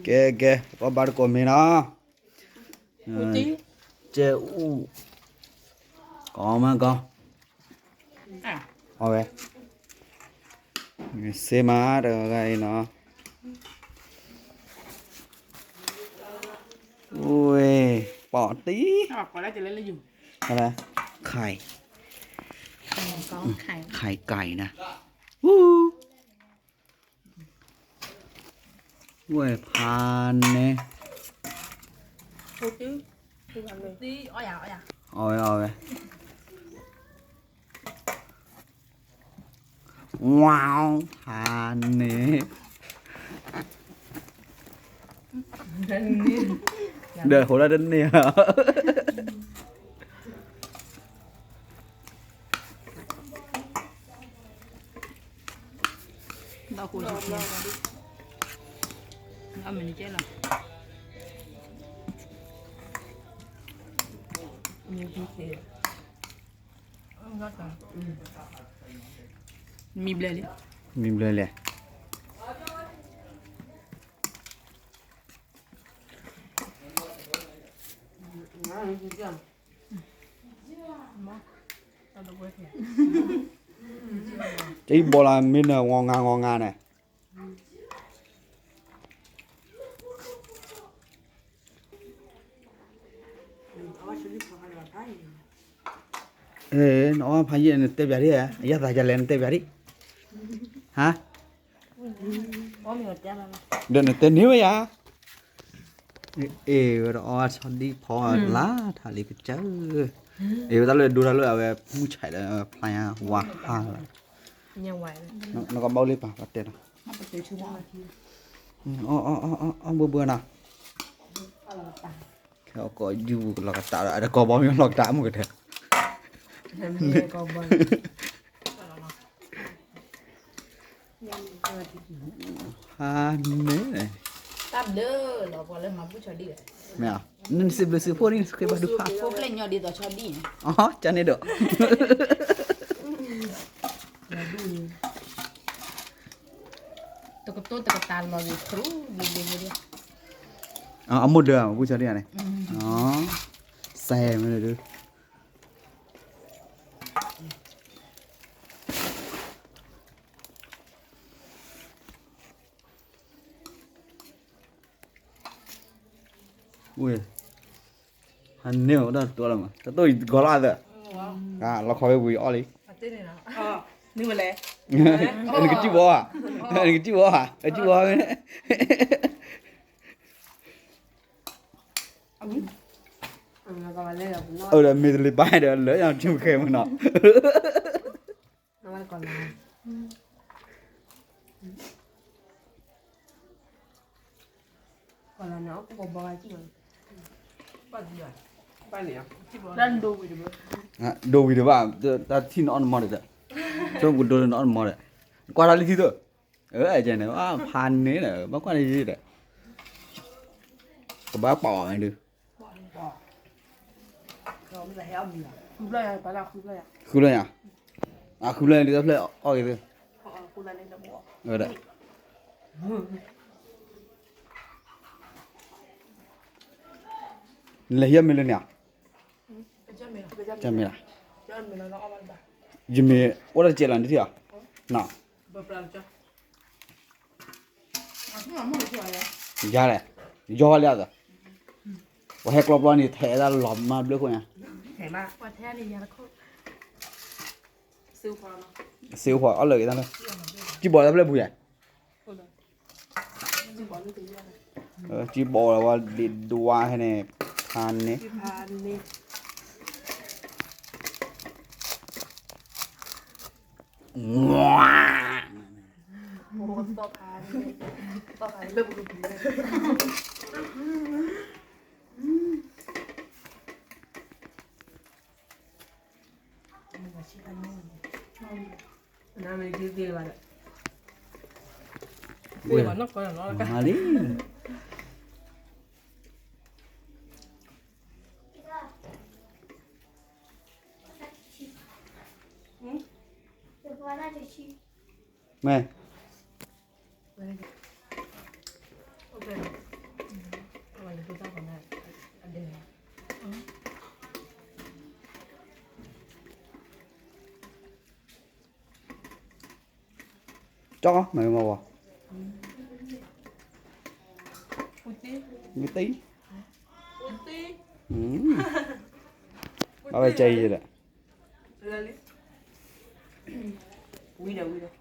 ကဲကဲ ပကဘၣ်တကိးမ့ၤနီၤ, ကဲအူ, ကီမကီ, အဝဲ, စ့မးတဂၤအံၤနီၤ, ဝဲ, ပီၣ်တံၢ်, ไข่, ไข่ไก่นะ, ဝဲဖးန့ၣ်, အီၣ်ဝဲအီၣ်ဝဲ, ဝါ, ဖးန့ၣ်, ဒီးဟိးဒၣ်တန့ၢ်လီၤ. မံဘျဲၣ်လံ, မံဘျဲၣ်လဲၣ်. ကဘီလၢမ့ၢ်နဂီၤငါဂီၤငါန့ၣ်, နအီၣ်ဖးယံာ်နတဲပၠးဒံး, အယသးယလဲၣ်နတဲပၠးဒံး, ဟါ, ဒီးနတဲန့ၢ်ဝဲယၤ, အ့ၣ်ဝဲဒီးအီၣ်ဆီဒံၣ်ဖီလါထးလံကစၢ, အ့ၣ်ဝဲတၢ်လၢဒိတၢ်လၢအဝဲမုၢ်ဆဲးဒီးဖျါညါဝါဟါလီၤ, နကဘၣ်အိၣ်လၢပၢ်ပတဲဒီး, အီၣ်အီၣ်အီၣ်အီၣ်ဘှီဘှီနီၤ, ခဲအီၣ်ကီးယူၢ်လီၤကတးဒီး အတကီးဘီမ့ၢ်လီၤကတးမုၢ်ကတၢၢ်, ဟါန့ၣ်, တၢ်ဘျုးလီၤပှၤလၢမၤဘူၣ်ဆီဒံၣ်, မ့ၢ်, နစံးဘျုးစံးဖှိၣ်န့ၣ် နဃ့ဘါထုကဖၣ်, ဖိပျဲၢ်ညီဒ်သိးဆီဒံၣ်, အကန့ၣ်ဒီး တကတိၢ်တကတာ်လီၤဂ့ၤ တရူးဘျ့ဘျ့, အမိၢ်ဒၢးမၤဘူၣ်ဆီဒံၣ်န့ၣ်, စဲမ့ၢ်ဒုး ဝဲ, ဟါန့ၢ်အိၣ်တၢ်တတိလီၤမး တတိယဂီၤလီၤသၢ, လီခီဝဲဝံၤအီၣ်လံ, နကစံၣ်ဘီဧါ, နကစံၣ်ဘီဧါ, နကစံၣ်ဘီဧါ, နကစံၣ်ဘီဧါ, အၢ ဒီးမ့ၢ်တလံၤဘၣ်ဒီး လၢယထံၣ်မုၢ်ခဲမုၢ်နီၤ, ဒိဝံၤတဘၣ်, တၢ်ထံၣ်နအီၣ်နမီၢ်ဒီး, ဆိကဒိနအီၣ်နမီၢ်ဒီး, ကွၢ်တၢ်လံထံသိး, အၢ ကဲန့ၣ် ဖးန့ၣ်ဒီး ဘၣ်ကွၢ်န့ၣ်ယံၤဒီး, ကဘၣ်ပာ်အီၤဒုး, ဃုဘျီယၤ, အဃုဘျီယၤ, အဃုဘျီယၤဒုးတၢ်ဖျၢၣ်အီၣ်က့ၤသ့, ဝဲဒၣ် နလဲၤဟံးမ့ၤလၢန့ၣ်ဧါ, ကမ့ၢ်လီၤ, ယမ့ၢ်အိၣ်တစဲးလီၤနထံၣ်ဧါ, နီၤ, ယၤလဲၣ်, ယီၤလၢအသး, ပှၤဟဲကျီပျီန့ၣ် ထဲးဒၣ်လီၤမၢ်ဘျုးခိၣ်ညါ, စ့ခွါအီၣ်လၢက့ၤတၢ်လၢ, ကံဘီလၢဖျၢၣ်ပူၤယၤ ကံဘီလၢဝဲဒ့ဒွါဟဲန့ၣ်, ဖးန့ၣ်, မၤလံ မ့ၢ်, ကၠီမၤမၤဝီၤ, မ့ၢ်သ့, ဘၣ်ဝဲကဲအံၤဒီး, ဝံၤဒီးဝံၤဒီး,